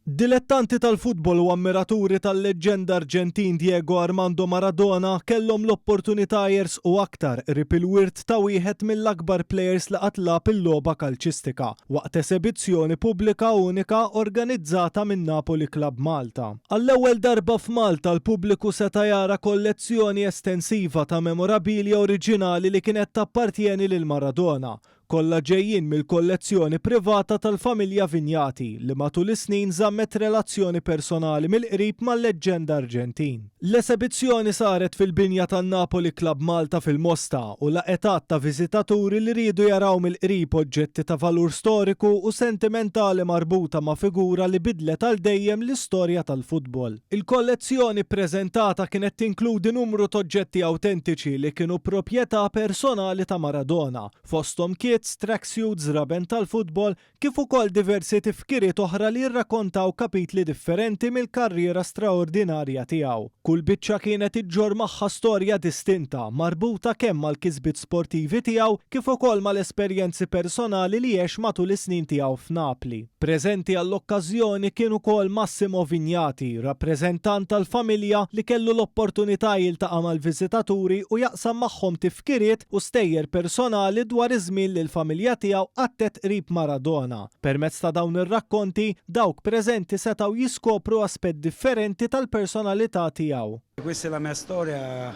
Dilettanti tal-futbol u ammiraturi tal-leġġenda Arġentin Diego Armando Maradona kellhom l-opportunità jersqu aktar qrib il-wirt ta' wieħed mill-akbar plejers li qatt lagħab il-logħba kalċistika waqt esebizzjoni pubblika unika organizzata minn Napoli Club Malta. Għall-ewwel darba f'Malta l-pubbliku seta' jara kollezzjoni estensiva ta' memorabilia oriġinali li kienet tappartjeni lil Maradona kollha ġejjin mill-kollezzjoni privata tal-familja Vignati li matul is-snin żammet relazzjoni personali mill-qrib mal-leġġenda Arġentin. L-esebizzjoni saret fil-binja tan-Napoli Club Malta fil-Mosta u laqgħet għadd ta' viżitaturi li riedu jaraw mill-qrib oġġetti ta' valur storiku u sentimentali marbuta ma' figura li bidlet għal dejjem l-istorja tal-futbol. Il-kollezzjoni ppreżentata kienet tinkludi numru t'oġġetti awtentiċi li kienu proprjetà personali ta' Maradona, fosthom kits, tracksuits, żraben tal-futbol, kif ukoll diversi tifkiriet oħra li jirrakontaw kapitli differenti mill-karriera straordinarja tiegħu. Kull biċċa kienet iġġorr magħha storja distinta, marbuta kemm mal-kisbiet sportivi tiegħu kif ukoll mal-esperjenzi personali li għex matul is-snin tiegħu f'Napli. Preżenti għall-okkażjoni kien ukoll Massimo Vignati, rappreżentant tal-familja li kellu l-opportunità jiltaqa' mal-viżitaturi u jaqsam magħhom tifkiriet u stejjer personali dwar iż-żmien li l-familja tiegħu qattgħet qrib Maradona. Permezz ta' dawn ir-rakkonti, dawk preżenti setgħu jiskopru aspett differenti tal-personalità tiegħu. Questa è la mia storia,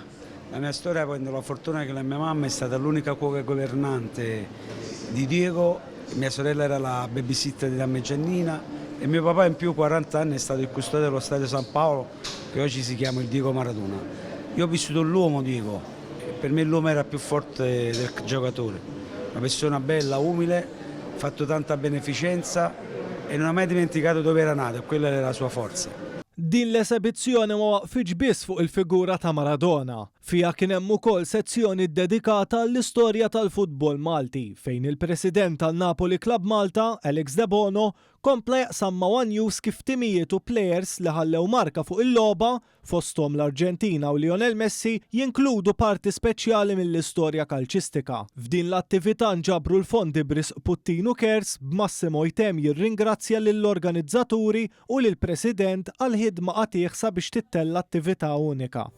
la mia storia avendo la fortuna che la mia mamma è stata l'unica cuoca governante di Diego, mia sorella era la babysitter di Dame Giannina e mio papà in più 40 anni è stato il custode dello stadio San Paolo che oggi si chiama il Diego Maradona. Io ho vissuto l'uomo Diego, per me l'uomo era più forte del giocatore, una persona bella, umile, fatto tanta beneficenza e non ha mai dimenticato dove era nato e quella era la sua forza. Din l-esebizzjoni ma waqfitx biss fuq il-figura ta' Maradona. Fiha kien hemm ukoll sezzjoni ddedikata għall-istorja tal-futbol Malti, fejn il-President tan-Napoli Club Malta, Alex Debono, kompla jaqsam ma' one News kif timijiet u plejers li ħallew marka fuq il-logħba, fosthom l-Arġentina u Lionel Messi, jinkludu parti speċjali mill-istorja kalċistika. F'din l-attività nġabru l-fondi b'risq Puttinu Cares, b'Massimo jtemm jirringrazzja lill-organizzaturi u lill-President għall-ħidma qatigħ sabiex tittella' attività unika.